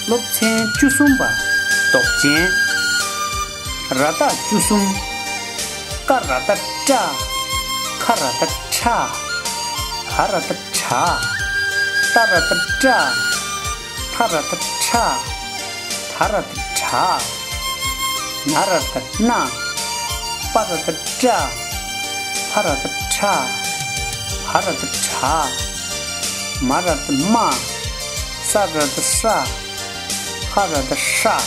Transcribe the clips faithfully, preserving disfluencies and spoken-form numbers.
སློབ་ཚན་བཅུ་གསུམ་པ། འདོགས་ཅན། ར་བཏགས་བཅུ་གསུམ། ཀ་ར་བཏགས་ཀྲ། ཁ་ར་བཏགས་ཁྲ། ག་ར་བཏགས་གྲ། ཏ་ར་བཏགས་ཏྲ། ཐ་ར་བཏགས་ཐྲ། ད་ར་བཏགས་དྲ། ན་ར་བཏགས་ནྲ། པ་ར་བཏགས་པྲ། ཕ་ར་བཏགས་ཕྲ། བ་ར་བཏགས་བྲ། མ་ར་བཏགས་མྲ། ས་ར་བཏགས་སྲ། ཧ་ར་བཏགས་ཧྲ།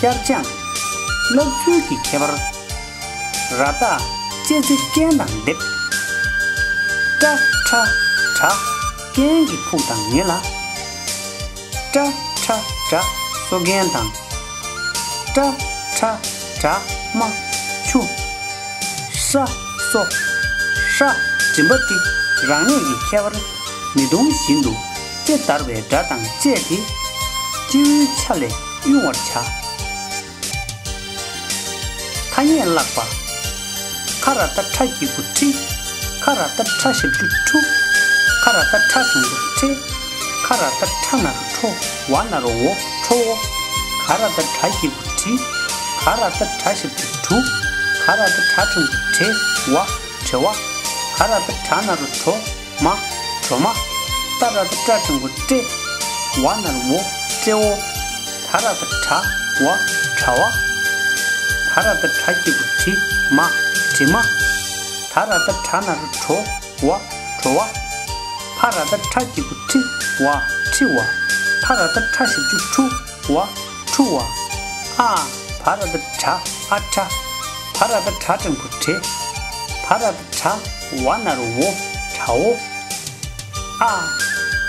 བསྐྱར་སྦྱང་། བསླབ་ཚུལ་གྱི་ཁྱད་པར། ར་བཏགས་ལྕེ་རྩེ་རྐན་དང་སྡེབ། ཀྲ་ཁྲ་གྲ། རྐན་གྱི་ཕུག་དང་ཉེ་ལ། ཀྲ་ཁྲ་གྲ། སོ་རྐན་དང་། ཀྲ་ཁྲ་གྲ། མ་ཆུ། སྲ་སོ། ཧྲ། མགྲིན་པ་སྟེ་རང་གནས་ཀྱི་ཁྱད་པར་མི་གཏོང་བཞིན་དུ་ལྕེ་འདར་བའི་སྒྲ་དང་བཅས་ཏེ་སྤྱི་བོའི་ཆ་ལས་དབྱུང་བར་བྱ། ཐ་སྙད་བཀླག་པ། ཁ་ར་བཏགས་ཁྲ་གི་གུ་ཁྲི། ཁ་ར་བཏགས་ཁྲ་ཞབས་ཀྱུ་ཁྲུ། ཁ་ར་བཏགས་ཁྲ་འགྲེང་བུ་ཁྲེ། ཁ་ར་བཏགས་ཁྲ་ན་རོ་ཁྲོ། བ་ན་རོ་བོ། ཁྲོ་བོ། ག་ར་བཏགས་གྲ་གི་གུ་གྲི། ག་ར་བཏགས་གྲ་ཞབས་ཀྱུ་གྲུ། ག་ར་བཏགས་གྲ་འགྲེང་བུ་གྲེ། བ། གྲེ་བ། ག་ར་བཏགས་གྲ་ན་རོ་གྲོ། མ། གྲོ་མ། ཏ་ར་བཏགས་ཏྲ་འགྲེང་བུ་ཏྲེ། བ་ན་རོ་བོ། ཏྲེ་བོ། ད་ར་བཏགས་དྲ། བ། དྲ་བ། ད་ར་བཏགས་དྲ་གི་གུ་དྲི། མ། དྲི་མ། ད་ར་བཏགས་དྲ་ན་རོ་དྲོ། བ། དྲོ་བ། ཕ་ར་བཏགས་ཕྲ་གི་གུ་ཕྲི། བ། ཕྲི་བ། ཕ་ར་བཏགས་ཕྲ་ཞབས་ཀྱུ་ཕྲུ། བ། ཕྲུ་བ། ཨ། བ་ར་བཏགས་བྲ། ཨ་བྲ། བ་ར་བཏགས་བྲ་འགྲེང་བུ་བྲེ། བ་ར་བཏགས་བྲ། བ་ན་རོ་བོ། བྲ་བོ། ཨ།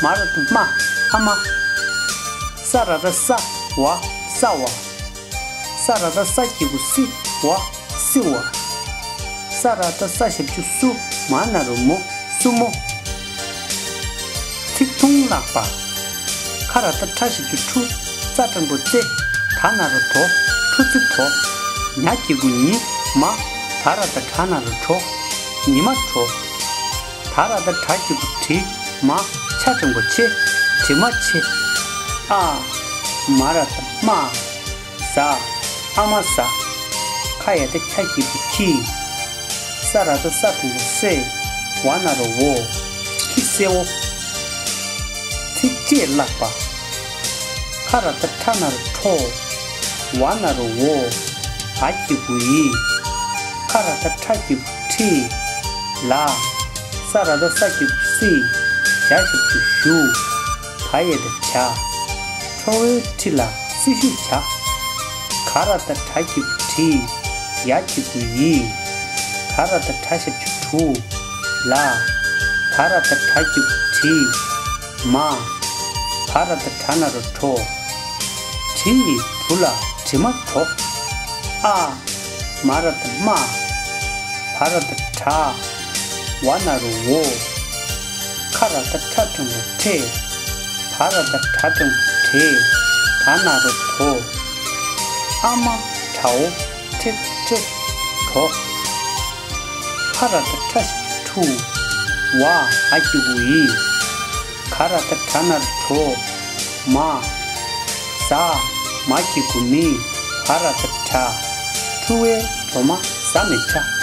མ་ར་བཏགས་མྲ། ཨ་མྲ། ས་ར་བཏགས་སྲ། བ། སྲ་བ། ས་ར་བཏགས་སྲ་གི་གུ་སྲི། བ། སྲི་བ། ས་ར་བཏགས་སྲ་ཞབས་ཀྱུ་སྲུ། མ་ན་རོ་མོ། སྲུ་མོ། ཚིག་ཐུང་བཀླག་པ། ཁ་ར་བཏགས་ཁྲ་ཞབས་ཀྱུ་ཁྲུ། ཙ་འགྲེང་བུ་ཙེ། ད་ན་རོ་དོ། ཁྲུ་ཙེ་དོ། ཉ་གི་གུ་ཉི། མ། བ་ར་བཏགས་བྲ་ན་རོ་བྲོ། ཉི་མ་བྲོ། ད་ར་བཏགས་དྲ་གི་གུ་དྲི། མ། ཆ་འགྲེང་བུ་ཆེ། དྲི་མ་ཆེ། ཨ། མ་ར་བཏགས་མྲ། ཟ། ཨ་མྲ་ཟ། ཁ་ཡ་བཏགས་ཁྱ་གི་གུ་ཁྱི། ས་ར་བཏགས་སྲ་འགྲེང་བུ་སྲེ། བ་ན་རོ་བོ། ཁྱི་སྲེ་བོ། ཚིགས་བཅད་བཀླག་པ། ཁ་ར་བཏགས་ཁྲ་ན་རོ་ཁྲོ། བ་ན་རོ་བོ། འ་གི་གུ་འི། ཁ་ར་བཏགས་ཁྲ་གི་གུ་ཁྲི། ལ། ས་ར་བཏགས་སྲ་གི་གུ་སྲི། ཞ་ཞབས་ཀྱུ་ཞུ། བ་ཡ་བཏགས་བྱ། ཁྲོ་བོའི་ཁྲི་ལ་སྲི་ཞུ་བྱ། ག་ར་བཏགས་གྲ་གི་གུ་གྲི། ཡ་གི་གུ་ཡི། ག་ར་བཏགས་གྲ་ཞབས་ཀྱུ་གྲུ། ལ། ད་ར་བཏགས་དྲ་གི་གུ་དྲི། མ། བ་ར་བཏགས་བྲ་ན་རོ་བྲོ། དྲི་ཡི་བུ་ལ་དྲི་མ་བྲོ། ཨ། མ་ར་བཏགས་མྲ། བ་ར་བཏགས་བྲ། བ་ན་རོ་བོ། ཁ་ར་བཏགས་ཁྲ་འགྲེང་བུ་ཁྲེ། བ་ར་བཏགས་བྲ་འགྲེང་བུ་བྲེ། ད་ན་རོ་དོ། ཨ་མྲ་བྲ་བོ། ཁྲེ་ཁྲེ་བྲོ། ཕ་ར་བཏགས་ཕྲ་ཞབས་ཀྱུ་ཕྲུ། བ། འ་གི་གུ་འི། ག་ར་བཏགས་གྲ་ན་རོ་གྲོ། མ། ཟ། མ་གི་གུ་མི། བ་ར་བཏགས་བྲ། ཕྲུ་བའི་གྲོ་མ་ཟ་མི་བྲ།